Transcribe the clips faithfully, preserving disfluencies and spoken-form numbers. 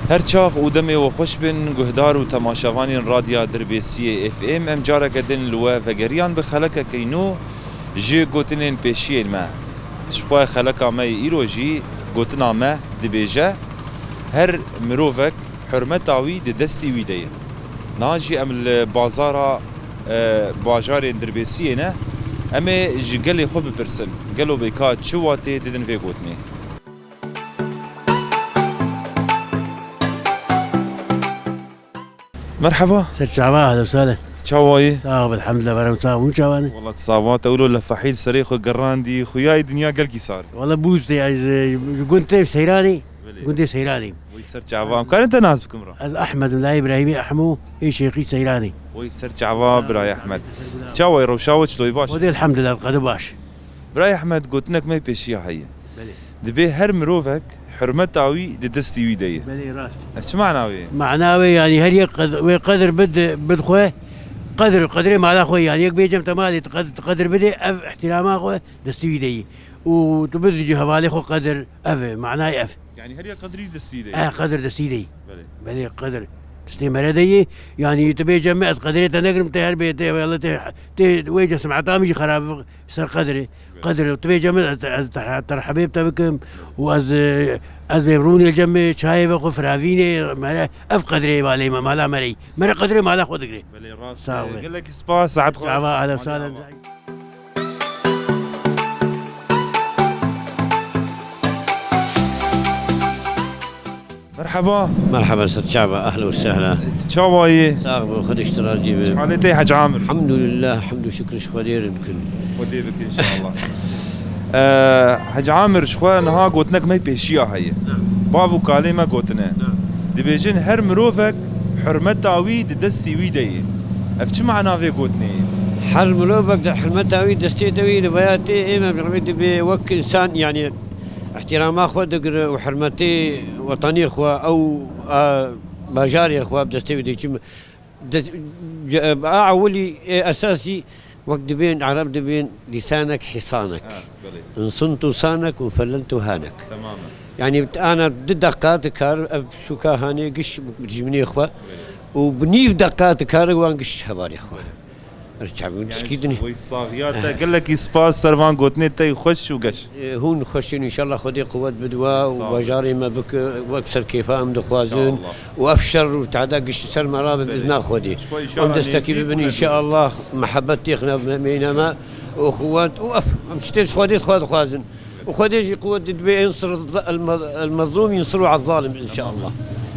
Her çax û demê we xweş bin, guhdar û temaşevanên Radya Dirbêsiyê F M. Em careke din li we vegeriyan bi xelekekî nû ji gotinên pêşiyên me. Ji xwe xeleka me yê îro jî gotina me dibêje, her mirovek hurmeta wî di destî wî de ye. Niha jî em li bazara, e, bajarên Dirbêsiyê ne. Em ê ji gelê xwe bipirsin, gelo bê ka çi watê didin vê gotinê? Merheba. Ser çava, ahlen sahlen. Çawa yî? Sağ ol, elhamdülillah, berem sağ ol. Çawa ne? Wala tu sava, te wilo lefahî li serê xwe gerandî, xuyayê dinya gelkî sar. Wala bûz te, ez, e, ji gund te Seyranê, Belê. Gundê Seyranê. Wî ser çava. Em karin te nas bikim ra? Ez Ahmed, Mela Îbrahîmê Ehmo, ê Şêxî Seyranê. Wî ser çava, birayê Ehmed. Çawa yî, rewşa we çilo yî, baş? Xwedê elhamdülillah, qedi baş. Birayê Ehmed, gotinek me pêşiya heye. Belê. Dibê her mirovek hurmeta wî di destî wî de ye. Belê, rast. Ev çi mana wê ye? Mana wê, yanî her yek qed-, wê qedir bid-, bid xwe, qedir, qedrê mala xwe, yanî yek bêcem te malê, tu qed-, tu qedir bidê, ev ihtirama xwe destî wî de ye. Û tu bid cî hevalê xwe qedir, ev e, manayê ev. Yanî her yek qedrî destî de ye. E, qedir destî de ye. Belê. Belê, qedir destê mere de ye. Yanî tu bêcem me, ez qedirê te negirim, te her bê, te, te, te wê cem semeta min jî xerab, ser qedirê. Qedir, tu bê cem ez, ez te-, terhebê bi te bikim û ez, ez ê rûnê cem çayê vexwe, firavînê, mere ev qedirê malê me, mala me rey. Mere qedirê mala xwe digre. Belê, rast. Sağ ol. Gelekî spas, saet xweş. Çava, ahlen sahlen. Merheba. Merheba, ser çava, ehlen û sehlen. Çawa yî? Sax be, Xwedê ji te razî be. Halê te Hec Amir? Elhamdülillah, hamd û şikir ji Xwedê re dikin. Xwedê bike inşallah. Eee, Hec Amir, ji xwe niha gotinek me pêşiya heye. Na. Bav û kalê me gotine. Na. Dibêjin her mirovek hurmeta wî di destî wî de ye. Ev çi mana vê gotinê ye? Her mirovek di hurmeta wî destê de wî, di vaya tê ê me bi dibê wek insan, yanî, Îhtîrama xwe digire û hurmetê wetanê xwe, ew, a, bajarê xwe bi destê wî de. Çim-, de-, ce-, a ewilî, ê esasî, wek dibên, Ereb dibên, lîsanek hîsanek. Ha, belê. Insintu sanek û fellentu hanek. Temamen. Yanî ana du deqa dikar, ev şûka hanê giş dijminê xwe. Belê. Û bi nîv deqa dikar wan giş hevalê xwe. Belê. Her çavî tişkî dinê. Wî saxiya te, gelekî spas ser van gotinê te xweş û geş. E, hûn xweş in, înşallah Xwedê quwet bidwa û bajarê me bike, wek ser kêfa em dixwazin. Û ev şer û tehda gişt ser me rabe bi izna Xwedê. Em destekî bibin înşallah, mehebet têxine meyne me û quwet û ev, em tiştê ji Xwedê xwe dixwazin. Û Xwedê jî quwet didibê, ensir el-, el-mezlûm yensir al-zalim înşallah.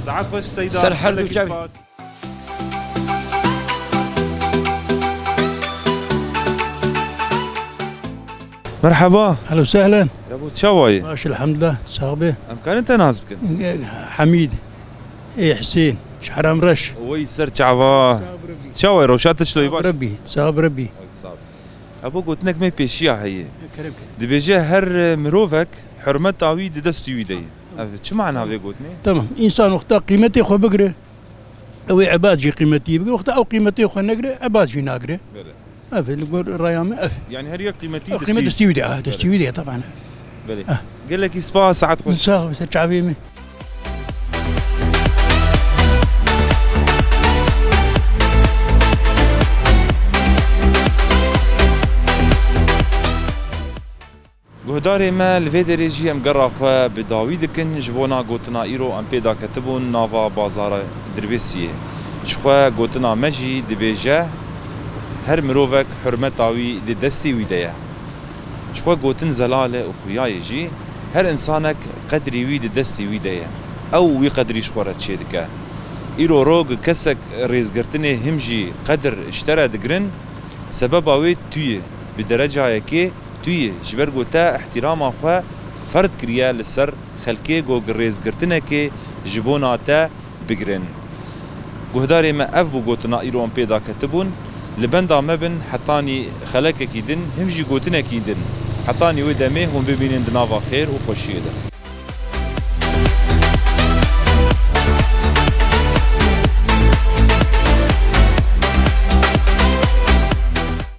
Saet xweş Seyda. Ser her du çavî. Merheba. Ehlen û sehlen. Ya bo çawa yî? Baş, elhamdulillah, sax be. Em karin te nas bikin? Hemîd. Ê Husên, ji Heram Reş. Wey ser çava. Çawa yî, rewşa te çilo yî, baş? Rebbî, sax Rebbî. Sağ ol. Ya bo gotinek me pêşiya heye. Kerem, kerem. Dibêje her mirovek hurmeta wî di destî wî de ye. Ev çi mana vê gotinê? Tamam. Însan wexta qîmetê xwe bigire, ew ê ebad jî qîmetî bigire. Wexta ew qîmetê xwe negire, ebad jî nagire. Belê. Ev li gor raya me ev. Yanî her yek qîmetî Ew destî qîmet destî wî de, ah, destî Belê. wî de ye, taban. Belê. Ah. Gelekî spas, saet xweş. Sax be, ser çavê min. Guhdarê me, li vê derê jî em gera xwe bi dawî dikin. Ji bona gotina îro em pê daketibûn nava bazara Dirbêsiyê. Ji xwe gotina me jî dibêje, her mirovek hurmeta wî di destê wî de ye. Ji xwe gotin zelal e û xuya ye jî, her insanek qedrî wî di destê wî de ye. Ew wî qedrî ji xwe re çêdike. Îro rog kesek rêzgirtinê him jî qedir ji te re digirin, sebeba wê tu yî, bi derecayekê tu yî, ji ber ku te îhtîrama xwe ferd kiriye li ser xelkê, ku rêzgirtinekê ji bona te bigirin. Guhdarê me, ev bû gotina îro em pê daketibûn. Li benda me bin, hetanî xelekekî din, him jî gotinekî din. Hetanî wê demê hûn bimînin di nava xêr û xweşiyê de.